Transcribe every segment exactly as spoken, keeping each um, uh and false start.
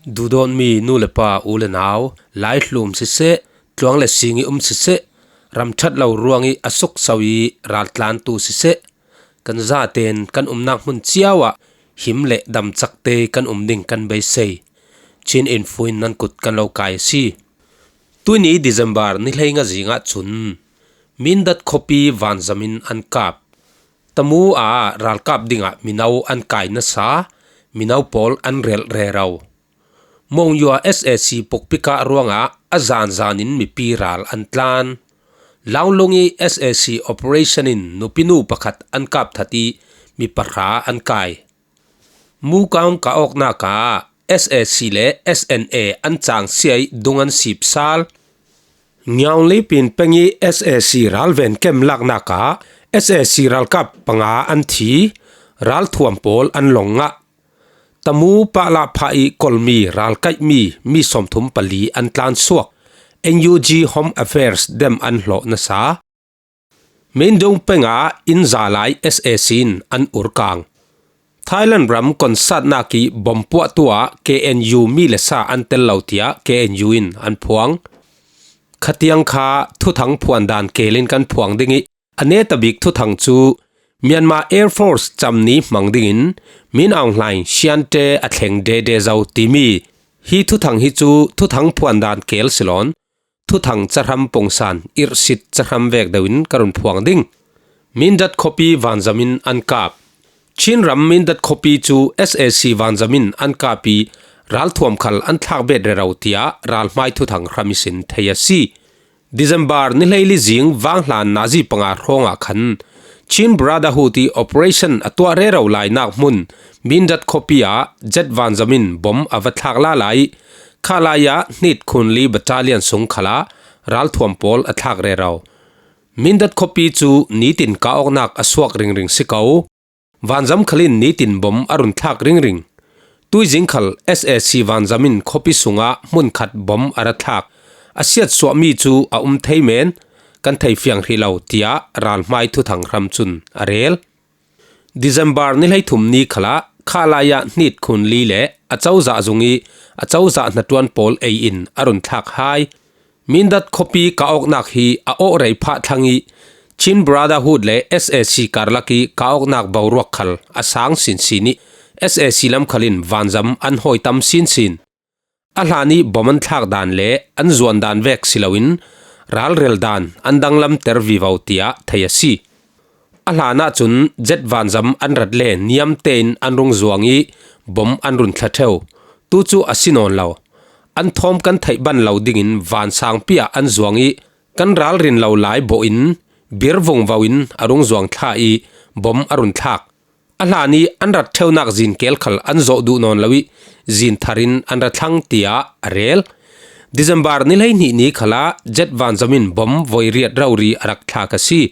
Duhdawtmi nu le pa, u le nau, laihlum siseh, tluang le sing i um siseh, ramṭhat lo ruang i a sukso i raltlantu siseh, kan zaten kan umnak hmun ciau ah him le damchakte kan um ding kan beisei. Chin Info in nan kut kan lo kai a si. Tuini December ni hleinga zing ahcun Mindat khuapi vanzam in an kap. Tamu ah ralkap dingah mino an kai nasa, mino pawl an relh rero. Monywa S A C pukpikah ruangah a zanzan in mipi ral an tlan. Launglung i S A C operation in nupinu pakhat an kap that i mi pahra an kai. Mukaung ka awknak ah S A C le S N A an cangsia i dung an sipsal. Ngiaungli pin peng i S A C ralven kem laknak ah S A C ralkap panga an thi, ralthuam pawl an long ngah. Tamu pahlah phah i kolmi ralkaihmi mi sawmthum pali an tlansuak. N U G Home Affairs dem an hlawh nasa. Mindung pengah inn zalai S A C in an urkang. Thailand ram konsatnak i bomb puahtu ah K N U mi le sa an tel lo tiah K N U in an phuang. Khatiang kha thuthang phuan dan kel in kan phuang ding i, a neta bik thuthang cu Myanmar Air Force cam ni hmang dingin Min Aung Hlaing siante a thleng dede zo timi hi thuthang hi cu thuthang phuan dan kel si lawn, thuthang cahram pungsan irhsit cahram vek deuh in ka run phuang ding. Mindat khuapi vanzam in an kap. Chin ram Mindat khuapi cu S A C vanzam in an kap i ralthuam khal an thlak bet rero tiah ralhmai thuthang hram ihsin thei a si. December ni hleili zing vanghlan nazi panga hrawngah khan Chin Brotherhood i operation a tuah rero lainak hmun Mindat khuapi ah jet vanzam in bomb a va thlak lala i, khalai ah hnit khunli battalion sung khalah ralthuam pawl a thlak rero. Mindat khuapi cu nitin ka awknak a suak ringring si ko. Vanzam khal in nitin bomb a run thlak ringring. Tuizing khal S A C vanzam in khuapi sungah hmunkhat bomb a ra thlak. A siatsuahmi cu a um thei men, kan thei fiang hrih lo, tiah ralhmai thuthang hram cun a rel. December ni hleithum ni khalah khalai ah hnit khunli le a cozah zung i a cozah hnaṭuan pawl ei in a run thlak hai. Mindat khuapi ka awknak hi a awh rei phah thlang i Chin Brotherhood le S A C karlak i ka awknak boruak khal a sang sinsin i S A C lam khal in vanzam an hawi tam sinsin. A hlan i bomb an thlak dan le an zuan dan vek si loin ralrel dan an danglamter vivo tiah thei a si. A hlan ahcun jet vanzam an rat le niam tein an rung zuang i bomb an run thla ṭheu. Tu cu a si nawn lo. An thawm kan theih ban lo dingin vansangpi ah an zuang i kan ralrin lo lai bawh in bir vungvo in a rung zuang thla i bomb a run thlak. A hlan i an rat ṭheunak zinkel khal an zawh duh nawn lo i zin thar in an ra thlang, tiah a rel. December ni hleihnih ni khalah jet vanzam in bomb voi riat rori a rak thlak a si.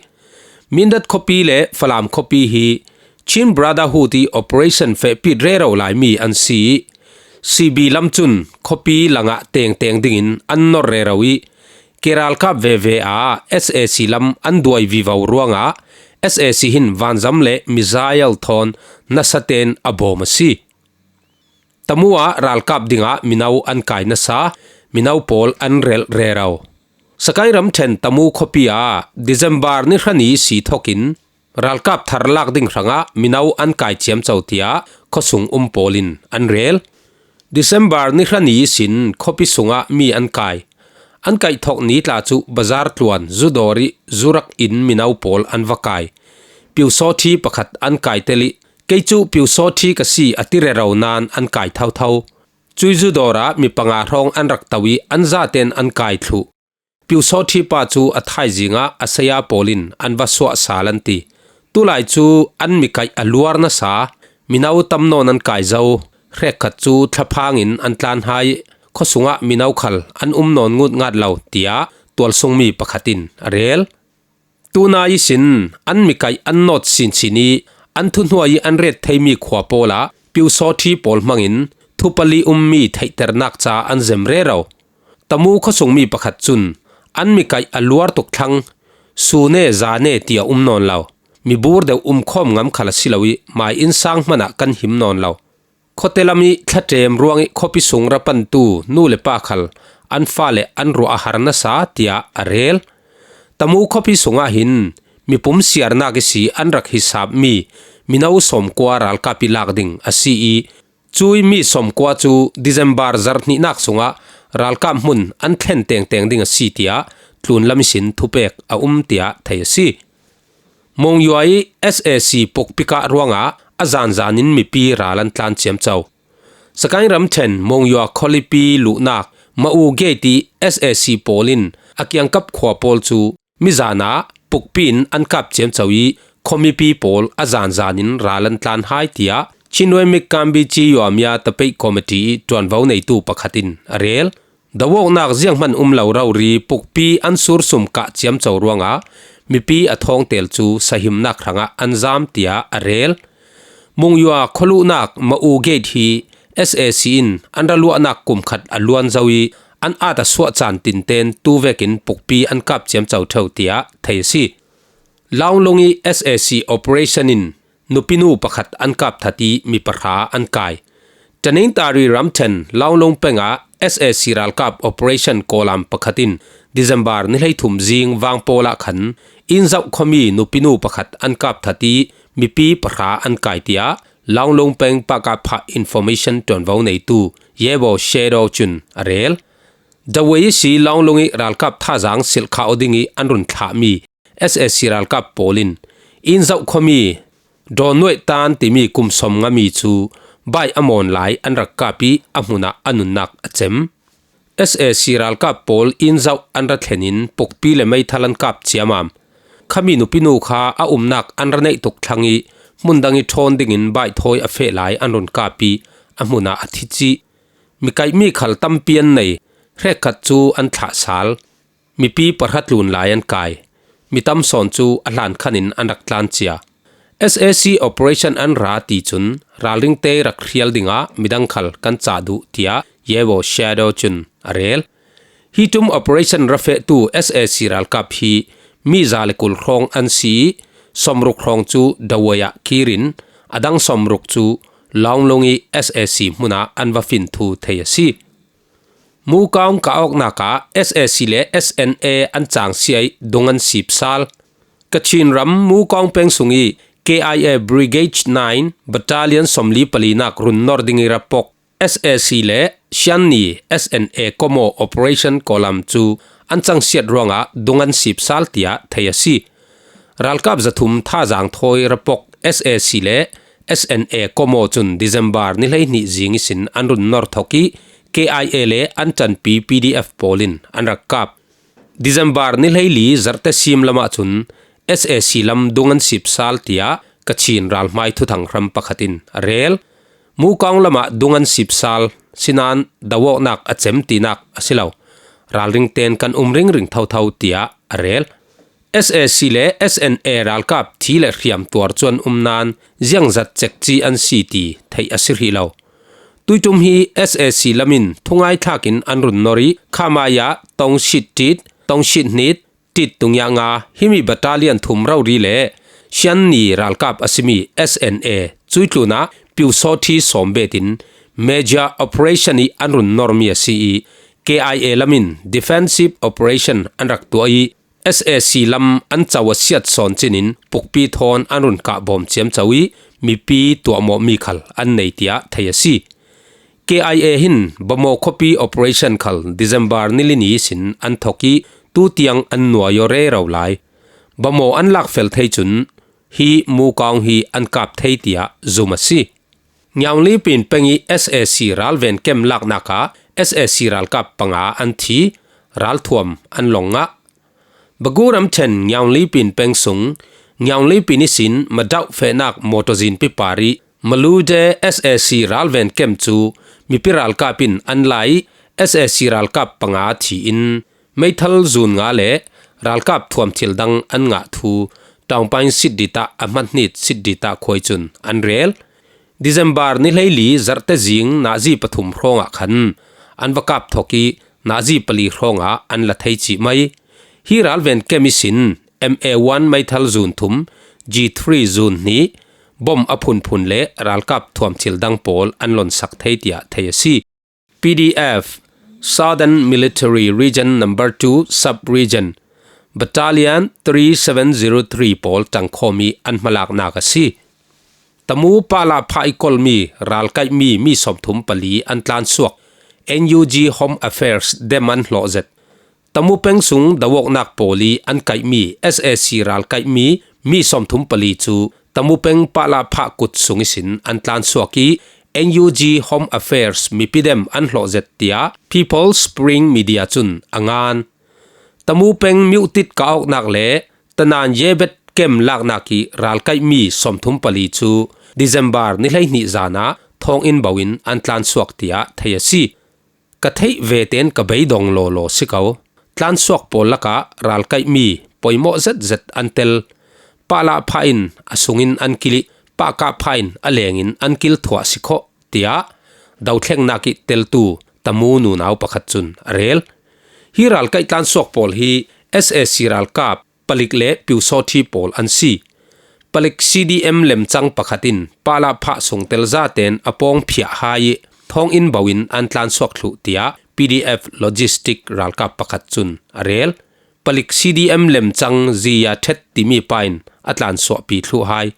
Mindat khuapi le Falam khuapi hi Chin Brotherhood i operation fehpit rero laimi an si i C B lam cun khuapi langah tengteng dingin an nor rero i, ke ralkap veve ah S A C lam an duai vivo ruangah S A C hin vanzam le missile thawn nasa tein a bawm a si. Tamu ah ralkap dingah mino an kai nasa, mino pawl an relh rero. Sakai ramṭhen Tamu khuapi ah December ni hra ni si thokin ralkap thar lak ding hrangah mino an kai ciamco, tiah khuasung um pawl in an rel. December ni hra ni ihsin khuapi sungah mi an kai. An kaihthawk ni tla cu bazar tluan, zu dawr i zu rak in mino pawl an va kai. Pyusawṭhi pakhat an kai tel i, kei cu Pyusawṭhi ka si, a ti rero nain an kai thotho. Cui zu dawr ah mi panga hrawng an rak to i an zaten an kai thluh. Pyusawṭhi pa cu a thaizing ah a saya pawl in an va suah sal an ti. Tulai cu an mi kaih a luar nasa, mino tam nawn an kai zo, hrekkhat cu thlaphang in an tlan hai, khuasungah mino khal an um nawn ngutngat lo, tiah tualsungmi pakhat in a rel. Tuna ihsin an mi kaih an nawt sinsin i an thuhnuai i an ret theimi khua pawl ah Pyusawṭhi pawl hmangin thupali ummi theihternak ca an zem rero. Tamu khuasungmi pakhat cun an mi kaih a luar tuk thlang, su ne za ne ti a um nawn lo. Mibur deuh um khawm ngam khal a si lo i mai innsang hmanh ah kan him nawn lo. Khuate lam ih thlaṭem ruangih khuapi sung ra pantu nu le pa khal an fale an ruah a har nasa, tiah a rel. Tamu khuapi sungah hin mipum siarnak ihsi an rak hisapmi mino sawmkua ralkap ih lak ding a si ih, cuih mi sawmkua cu December zarh hnihnak sungah ralkap hmun an thlen tengteng ding a si, tiah tlunlam ihsin thupek a um, tiah thei a si. Monywa ih S A C pukpikah ruangah a zanzan in mipi ral an tlan ciamco. Sagaing ramṭhen Monywa khualipi luhnak Mau Gate ih S A C pawl in a kiangkap khua pawl cu mizan ah pukpi in an kap ciamco ih khuamipi pawl a zanzan in ral an tlan hai, tiah Chinwe Mikambi Ci Yuamia Tapeih Committee ih ṭuanvo neitu pakhat in a rel. Doawknak zianghman um lo rori pukpi an sursum kah ciamco ruangah mipi a thawngtel cu sahimnak hrangah an zam, tiah a rel. Monywa khualuhnak Mau Gate hi S A C in an ra luahnak kum khat a luan zo ih an at a suah caan tinten tu vekin pukpi an kap ciamco ṭheu, tiah thei a si. Launglung ih S A C operation in nupinu pakhat an kap that ih mi pahra an kai. Tanintari ramṭhen Launglung peng ah S A C ralkap operation kawlam pakhat in December ni hleithum zing vang pawl ah khan Inzauh khuami nupinu pakhat an kap that ih mipi pahra an kai, tiah Launglung peng Pakapha Information ṭuanvo neitu Yebo Shedo cun a rel. Dawei ihsi Launglung ih ralkap thazang silhkhah aw ding ih an run thlahmi S A C ralkap pawl in Inzauh khuami Dawnnuaih Tan timi kum sawm ngami cu baih a mawn lai an rak kap ih a hmun ah a nunnak a cem. S A C ralkap pawl Inzauh an ra thlen in pukpi le meithal an kap ciamam. Khami nupinu kha a umnak an ra neih tuk thlang ih hmun dang ih ṭhawn dingin baih thawi a feh lai an run kap ih a hmun ah a thi cih. Mi kaihmi khal tampi an nei, hrekkhat cu an thlah sal. Mipi pahra tlun lai an kai. Mi tam sawn cu a hlan khan in an rak tlan cia. S A C operation an ra ti cun ralringte rak hrial dingah midang khal kan cah duh, tiah Yebo Shadow cun a rel. Hi ṭum operation ra fehtu S A C ralkap hi mi za le kul hrawng an si ih, sawmruk hrawng cu Dawei ah kir in a dang sawmruk cu Launglung ih S A C hmun ah an va fin thu thei a si. Mukaung kah awknak ah S A C le S N A an cangsia ih dung an sip sal. Kachin ram Mukaung peng sung ih K I A Brigade nine Battalion sawmli palinak run nor ding ih ra pok S A C le Shanni S N A Komo Operation kawlam cu an cangsiat ruangah dung an sip sal, tiah thei a si. Ralkap zathum thazang thawi ra pok S A C le S N A Komo cun December ni hleihnih zing ihsin an run nor thok ih K I A le an ṭanpi P D F pawl in an rak kap. December ni hleili zarhte sim lamah cun S A C lam dung an sip sal, tiah Kachin ralhmai thuthang hram pakhat in a rel. Mukaung lamah dung an sip sal, sinain do awknak a cem tinak a si lo. Ralring ten kan um ringring thotho, tiah a rel. S A C le S N A ralkap thi le hriam tuar cu an um nain ziangzat cekci an si ti theih a si hrih lo. Tuiṭum hi S A C lam in thungai thlak in an run nor ih Khamaya, Tongshit Tit, Tongshit Hnit, Tit Tungiah nga himi battalion thum rori le Shanni ralkap a simi S N A cuih tlunah Pyusawthi sawm bet in major operation ih an run normi a si ih K I A lam in defensive operation an rak tuah ih S A C lam an co a siat sawn cin in pukpi thawn an run kah bawm ciamco ih mipi tuahmawhmi khal an nei, tiah thei a si. K I A hin Bamaw khuapi operation khal December ni li ni ihsin an thok ih tutiang an nuai aw rero lai. Bamaw an lakfel thei cun hi Mukaung hi an kap thei, tiah zum a si. Ngiaunglipin peng ih S A C ralven kem laknak ah S A C ralkap panga an thi, ralthuam an long ngah. Bagu ramṭhen Ngiaunglipin peng sung Ngiaunglipin ihsin Madauh fehnak mawtaw zinpi par ih Malude S A C ralven kem cu mipi ralkap in an la ih S A C ralkap panga thi in meithal zun nga le ralkap thuam thil dang an ngah thu Tawngpaing Sitditah a hmanhnit Sitditah khuai cun an rel. December ni hleili zarhte zing nazi pathum hrawngah khan an va kap thok ih nazi pali hrawngah an la thei cih mai. Hi ralven kem ihsin M A one meithal zun thum, G three zun hnih, bom a phunphun le ralkap thuam thil dang pawl an lonsak thei tiah thei a si. P D F, Southern Military Region Number two Sub-Region, Battalion three seven zero three pawl ṭangkhawm ih an hmalaknak a si. Tamu Pahlah phah ih kolmi ralkaihmi mi sawmthum pali an tlansuak, N U G Home Affairs dem an hlawh zet. Tamu peng sung do awknak pawl ih an kaihmi S A C ralkaihmi mi sawmthum pali cu Tamu peng Pahlah phah kut sung ihsin an tlansuak ih N U G Home Affairs mipi dem an hlawh zet tiah People's Spring Media cun a ngan. Tamu peng Myuhtit kah awknak le Tanan Yebet kem laknak ih ralkaihmi sawmthum pali cu December ni hleihnih zan ah thawnginn bo in an tlansuak tiah thei a si. Ka theih ve tein ka beidong lawlaw si ko. Tlansuak pawl lakah ralkaihmi poimawh zetzet an tel. Pahlah phah in a sungin an kil ih Pahkah phah in a lengin an kil thuah si khawh, tiah dothlengnak ih teltu Tamu nunau pakhat cun a rel. Hi ralkaih tlansuak pawl hi S A C ralkap palik le pyusawṭhi pawl an si. Palik C D M lemcang pakhat in Pahlah phah sung tel zaten a pawng phiah hai ih thawnginn bo in an tlansuak thluh, tiah P D F logistic ralkap pakhat cun a rel. Palik C D M lemcang Zia Ṭhet timi pa in a tlansuahpi thluh hai.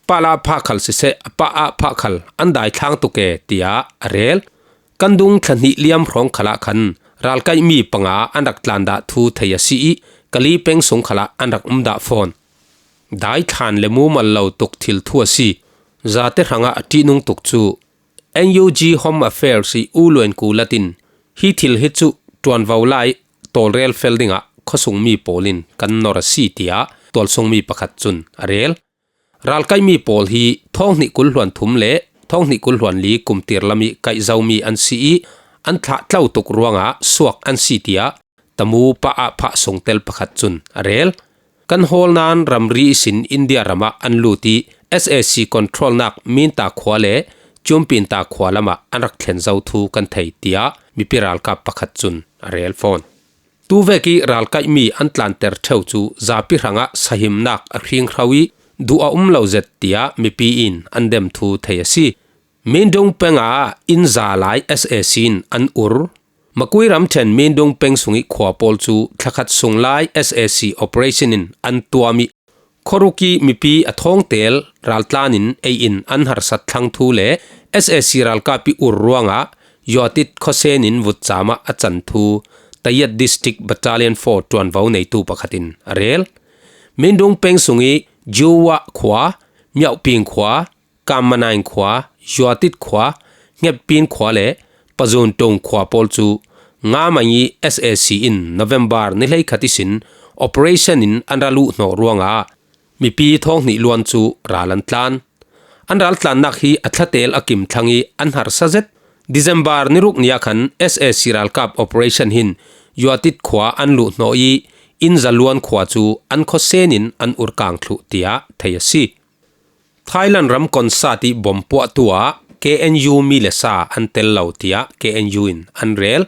Pahlah phah khal siseh, Pahah phah khal an daithlang tuk e, tiah a rel. Kan dung thla hnih liam hrawng khalah khan ralkaihmi panga an rak tlandah thu thei a si ih, Kali peng sung khalah an rak umdah fawn. Daithlan le mumal lo tuk thil thu a si. Zate hrangah a ṭihnung tuk cu N U G Home Affairs ih U Luen Kulat in hi thil hi cu ṭuanvo lai tawlrel fel dingah khuasungmi pawl in kan nor a si, tiah tualsungmi pakhat cun a rel. Ralkaihmi pawl hi thawng hnih kul hluan thum le thawng hnih kul hluan li kum tirlam ih kaih zomi an si ih an thlahtlo tuk ruangah suak an si, tiah Tamu Pahah phah sungtel pakhat cun a rel. Kan hawl nain ramri ihsin India ramah an lut ih S A C controlnak Minta khua le Cumpinta khua lamah an rak thlen zo thu kan thei, tiah mipi ralkap pakhat cun a rel fawn. Tuvek ih ralkaihmi an tlanter ṭheu cu zapi hrangah sahimnak a hringhro ih duh a um lo zet, tiah mipi in an dem thu thei a si. Mindung peng ah inn za lai S A C in an ur. Makui ramṭhen Mindung peng sungih khua pawl cu thlakhat sung lai S A C operation in an tuam ih khuaruk ih mipi a thawngtel raltlan in ei in an harsat thlang thu le S A C ralkap ih ur ruangah Yuatit khuasen in vutcam ah a can thu Tayet District Battalion four ṭuanvo neitu pakhat in a rel. Mindung peng sungih Juwah khua, Miauhping khua, Kammanain khua, Yuatit khua, Hngepin khua le Pazuntung khua pawl cu Ngamai ih S A C in November ni hleikhat ihsin operation in an ra luh hnawh ruangah mipi thawng hnih luan cu ral an tlan. An raltlannak hi a thlatel a kim thlang ih an harsa zet. December ni ruk ni ah khan S A C ralkap operation hin Yuatit khua an luh hnawh ih inn za luan khua cu an khuasen in an urkang thluh, tiah thei a si. Thailand ram konsat ih bom puahtu ah K N U mi le sa an tel lo, tiah K N U in an rel.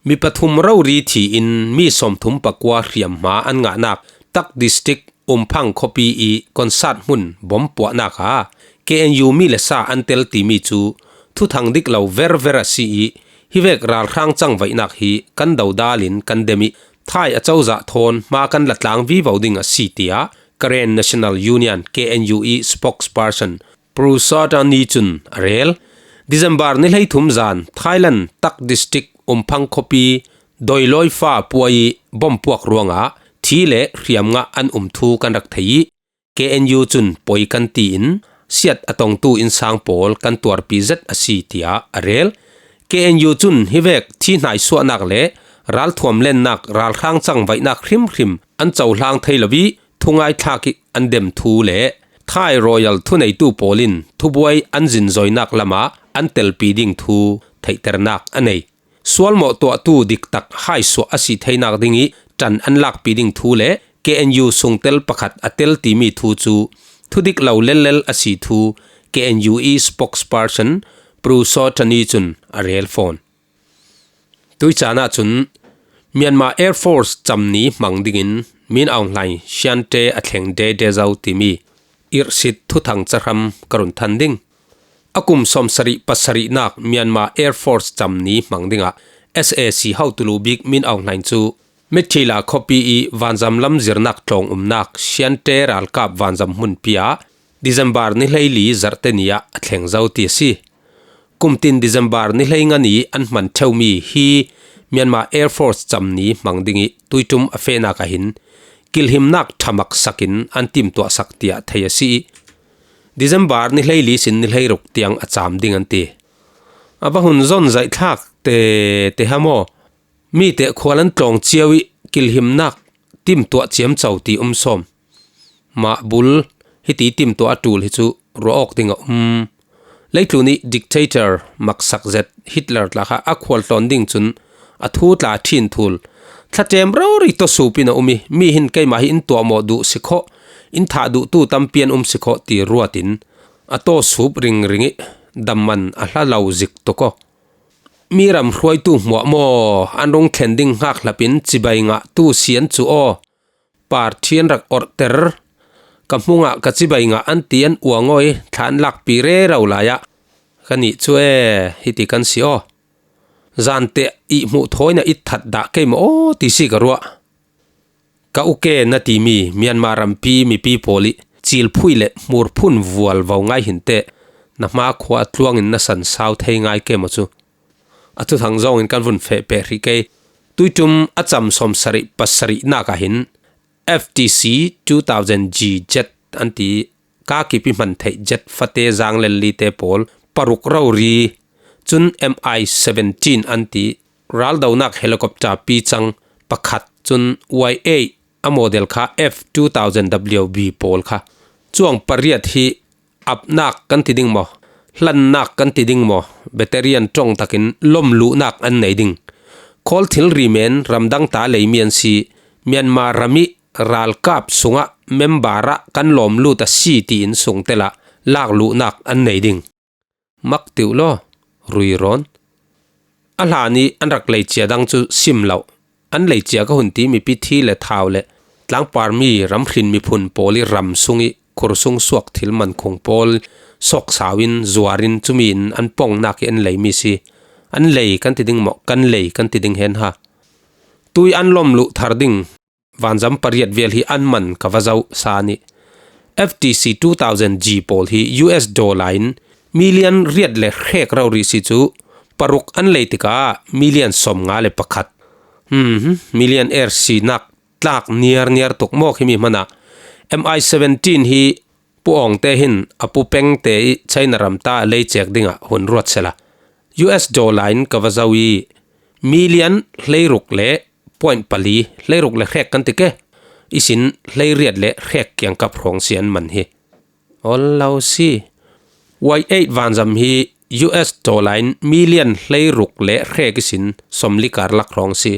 Mi pathum rori thi in mi sawmthum pakua hriamhma an ngahnak Tak District Umphang khuapi ih konsat hmun bom puahnak ah K N U mi le sa an tel timi cu thuthang dik lo verver a si ih, hivek ralhrang cangvaihnak hi kan dodal in kan dem ih Thai acozah thawn hma kan la tlang vivo ding a si, tiah Karen National Union, K N U ih spokesperson Pru Sawtani cun a rel. December ni hleithum zan Thailand Tak District Umphang khuapi Doiloifa puai ih bom puak ruangah thi le hriam ngah an um thu kan rak thei ih K N U cun poi kan ti in siat a tongtu innsang pawl kan tuarpi zet a si, tiah a rel. K N U cun hivek thi hnaisuahnak le ralthuam lennak ralhrang cangvaihnak hrimhrim an cohlang thei lo ih thungaithlak ih an dem thu le Thai Royal thuneitu pawl in thubuai an zinzoinak lamah an telpi ding thu theihternak a nei. Sualmawh tuahtu diktak haisuah a si theinak ding ih ṭan an lakpi ding thu le K N U sungtel pakhat a tel timi thu cu thudik lo lellel a si thu K N U ih spokesperson Pru Sawtani cun a rel fawn. Tuicaan ahcun Myanmar Air Force camni hmang dingin Min Aung Hlaing Siante a thleng dede zo timi Irsit thuthang chahram ka run than ding. A kum sawmsarih pasarihnak Myanmar Air Force cam ni hmang dingah S A C hotulu bik Min Aung Hlaing cu Methila khuapi i vanzam lam zirnak tlawng umnak Siante ralkap vanzam hmunpi ah December ni hleili zarhte ni ah a thleng zo ti a si. Kumtin December ni hleinga ni an hman ṭheumi hi Myanmar Air Force cam ni hmang ding i tuiṭum a fehnak ah hin kilhimnak ṭha maksak in an timtuahsak tiah thei a si i December ni hleili sin ni hleiruk tiang a cam ding an ti. A va hun zawn zaihthlak te te ha maw? Mi te khual an tlawng cio i kilhimnak timtuah ciamco ti um sawm. Mah bul hiti timtuah a ṭul hi cu ruah awk ding a um. Leitlun i dictator maksak zet Hitler tla kha a khual tlawn ding cun a thu tla ṭhin thul. Thlaṭem rori tawsup in a um i mi hin keimah hi in tuahmawh duh si khawh, in thah duhtu tampi an um si khawh ti ruat in a tawsup ringring i damman a hla lo zik tuk aw. Mi ram hruaitu hmuah maw an rung thlen ding hngak hlap in cibai ngah tu si an cu aw. Parthi an rak orhter. Ka hmung ah ka cibai ngah an ti an uang aw i thla an lakpi rero lai ah ka nih cu e hiti kan si aw. Zante i hmuh thawi na i that dah keimah aw ti si ka ruah. Ka uke na timi Myanmar rampi mipi pawl i cilphui le hmurphun vualvo ngai hin teh na hma khua a tluang in na san sau thei ngai ke maw cu. A thuthang zawng in kan vun feh peh hrih kei. Tuiṭum a cam sawmsarih pasarihnak ah hin F T C two thousand G jet an ti, ka kipi hman theih jet fate zanglelli te pawl paruk rori, cun M I seventeen an ti, raldonak helicopter pi cang pakhat, cun Y eight a model kha F two thousand W B pawl kha cuang pariat hi apnak kan ti ding maw, hlannak kan ti ding maw, battalion ṭong takin lomluhnak an nei ding. Khawl thilri men ramdang ta leimi an si, Myanmar ram i ralkap sungah member ah kan lawmlut a si tiin sungtel ah lakluhnak an nei ding. Mak tiuh law, rui rawn. A hlan i an rak leicia dang cu sim lo. An leicia ka hun ti mipi thi le thau le tlangpar mi ramhrin miphun pawl i ram sung i khursung suak thil mankhung pawl sawksau in zuar in cumi in an pongnak i an leimi si. An lei kan ti ding maw, kan lei kan ti ding hen ha. Tui an lawmluh thar ding vanzam pariat vel hi an man ka va zoh sa nih. F T C two thousand G pawl hi U S dollar in million riat le hrek rori si cu paruk an lei tikah million sawmnga le pakhat. Hmm, million er sinak tlak niar niar tuk mawk himi hmanah M I seventeen hi Pu Aung te hin a pu Peng te i China ram ta lei cek dingah hun ruat sela. U S dollar in ka va zoh i million hleiruk le point pali, hleiruk le hrek kan ti ke, isin hleiriat le hrek kiangkap hrawng si an man hi. Awl lo si. Y eight vanzam hi U S dollar in million hleiruk le hrek isin sawmli karlak hrawng si.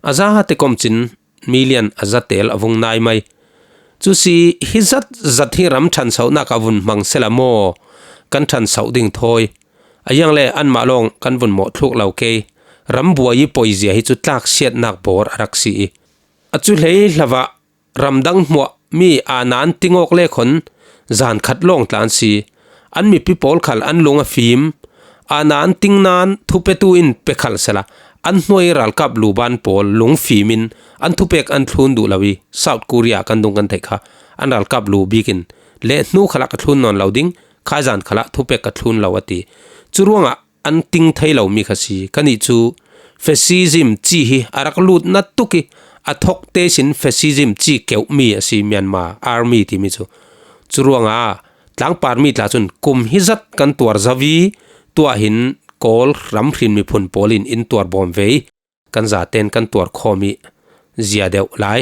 A za te kom cin million a za tel a vung nai mai. Cu si hi zat zat hi ram ṭhansohnak a vun hmang sela maw? Kan ṭhansoh ding thawi. A ziang le anmah lawng kan vun mawh thluk lo kei. Ram buai i poizia hi cu tlaksiatnak bawr a rak si i. A cu hlei hlavah ramdang hmuah mi aa nan ting awk le khon zan khat lawng tla an si. An mipi pawl khal an lung a fim. Aa nan ting nan thupetu in pe khal sela an hnuai ralkap lu ban pawl lung fim in an thupek an thlun duh lo i South Korea kan dung kan theih kha an ralkap lu bik in le hnu khalah ka thlun nawn lo ding, khaizan khalah thupek ka thlun lo a ti. Cu ruangah an ting thei lomi kha si. Kan ih cu fascism ci hi a rak lut na tuk i a thok te sin fascism ci keuhmi a si Myanmar Army timi cu. Cu ruangah tlangpar mi tla cun kum hi zat kan tuar zo i tuah hin Kawl ramhrin miphun pawl in in tuar bawm ve i kan zaten kan tuar khawm i zia deuh lai.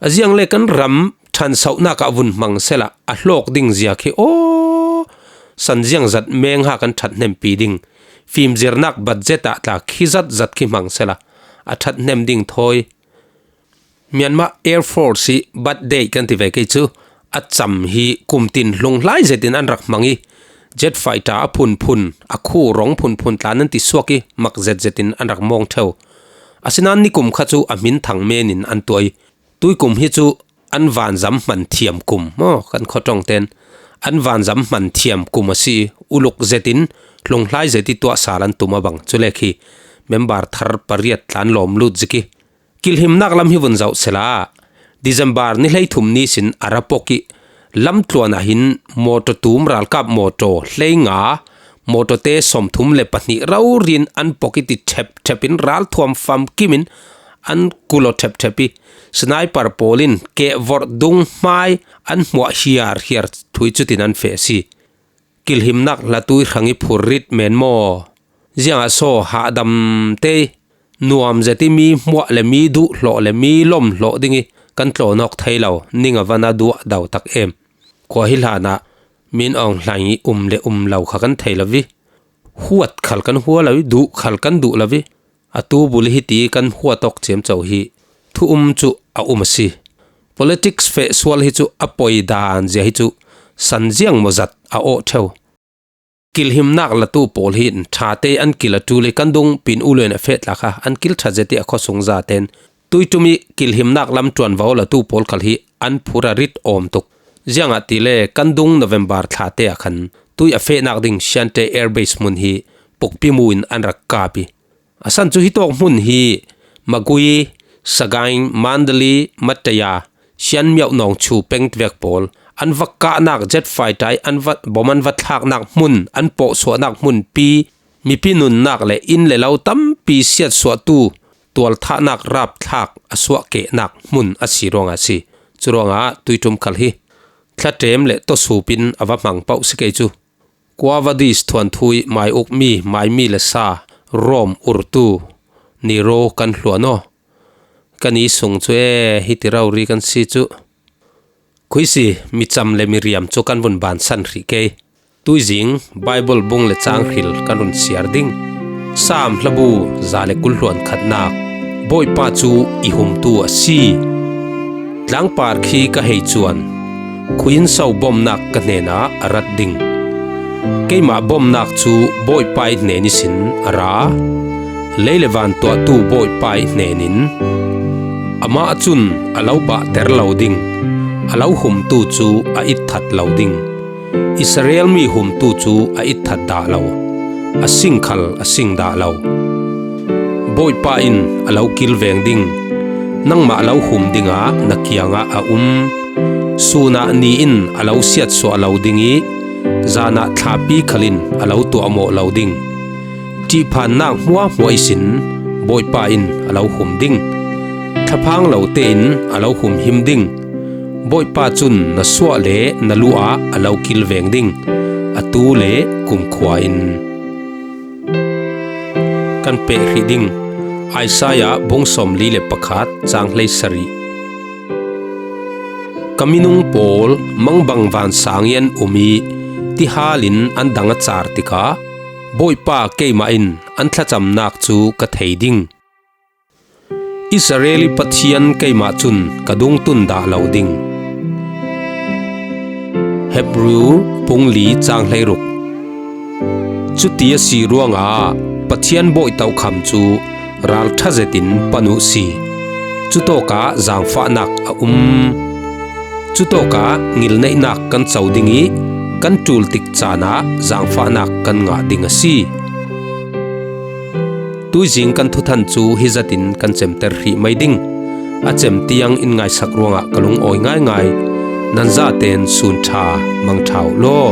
A ziang le kan ram ṭhansohnak ah vun hmang sela a hlawk ding zia khi aw, san ziang zat mengha kan ṭhathnempi ding. Fimzirnak budget ah tla khi zat zat khi hmang sela a ṭhathnem ding thawi. Myanmar Air Force hi birthday kan ti ve kei cu a cam hi kumtin hlung hlai zetin an rak hmang i jet fighter a phunphun, a khu rong phunphun tla nan ti suak i mak zet zetin an rak mawng ṭheu. Asinain nikum kha cu a hmin thang men in an tuah i tuikum hi cu an vanzam hman thiam kum maw, kan khawṭawngten an vanzam hman thiam kum a si, uluk zetin hlunghlai zeti tuahsal an tum a bang. Chulek hi member thar pariat tlan lawm lut zik i. Kilhimnak lam hi vun zoh sela, December ni hleithum ni sin a ra pawk i, lamtluan ah hin mawtaw tum ralkap mawtaw hleinga, mawtawte sawmthum le pahnih raurin an pawk i ti ṭhep ṭhep in ralthuam famkim in an kulaw ṭhep ṭhep i, sniper pawl in kehvorh dung hmai an hmuah hiar hiar thui chutin an feh a si. Kilhimnak hlatu i hrang i phur rit men maw? Ziangah saw hahdam te nuam zet i mi hmuah le mi duh hlawh le mi lawm hlawh ding i kan tlawn awk thei lo, ning a van a duah dau tak em. Khua hi hlanah min awng hlaing i um le um lo kha kan thei lo i, huat khal kan hua lo i, duh khal kan duh lo i, a tu bul i hiti kan huat awk ciamco hi thu um chu a um a si. Politics feh sual hi chu a poi dan zia hi chu san ziang maw zat a awh ṭheu. Kilhimnak latu pawl hi in ṭhate an kil a ṭul i kan dung pin u luen a feh tla kha an kil ṭha zet i a khuasung zaten tuiṭum i kilhimnak lam ṭuanvo latu pawl khal hi an phur a rit awm tuk. Ziangahtile kan dung November thlate ah khan tui a fehnak ding Siante Air Base hmun hi pukpi mu in an rak kap i, a san chu hitawk hmun hi Magway, Sagaing, Mandalay, Mataya, Sianmiauh nawngchu peng vek pawl an va kahnak jet fighter i an va, bom an va thlaknak hmun, an pawhsuahnak hmun pi, mipi nunnak le inn le lo tampi siatsuahtu tualthahnak rapthlak a suahkehnak hmun a si ruangah a si. Churuangah tuiṭum khal hi thlaṭem le tawsup in a va hmang pauh si kei chu. Quo vadis thuanthu i mai uk mi, mai mi le sa, Rom urtu, Nero kan hluan aw. Kan i sung chu e, hiti rori kan si chu. Khuisi, mi cham le mi riam chu kan vun bansan hrih kei. Tuizing Bible bung le chang hril kan run siar ding. Sam hlabu za le kul hluan khatnak. Bawipa chu i humtu a si. Tlangpar khi ka hei chuan, khuiin so bawmnak ka hnenah a rat ding. Keimah bawmnak chu Bawipa i hnen ihsin a ra, lei le van tuahtu Bawipa i hnenin. Amah chun a lo bahter lo ding, a lo humtu chu a itthat lo ding. Israel mi humtu chu a itthat dah lo, a sing khal a sing dah lo. Bawipa in a lo kilveng ding, nangmah lo hum dingah na kiangah a um. Sunah ni in a lo siatsuah lo ding i, zanah thlapi khalin a lo tuahmawh lo ding. Ṭihphannak hmuahhmuah ihsin Bawipa in a lo hum ding. Thlaphang lo tein a lo humhim ding. Bawipa cun na suah le na lu ah a lo kilveng ding, a tu le kumkhua in. Kan peh hrih ding, Isaiah bung sawmli le pakhat chang hleisarih. Ka minung pawl mangbang vansang i an um i, tihalin an dang a char tikah, Bawipa keimah in an thlacamnak cu ka thei ding. Israel i Pathian keimah cun ka dungtun dah lo ding. Hebru bung li chang hleiruk. Cuti a si ruangah Pathian bawi tokham cu ralṭha zetin pan uh si. Cutawkah zaangfahnak a um. Cutawkah ngilneihnak kan co ding i kan ṭul tik caan ah zaangfahnak kan ngah ding a si. Tuizing kan thuthan cu hi zatin kan cemter hrih mai ding. A cem tiang in ngaisak ruangah ka lungawi ngaingai. Nan zaten sun ṭha mang ṭha uh law.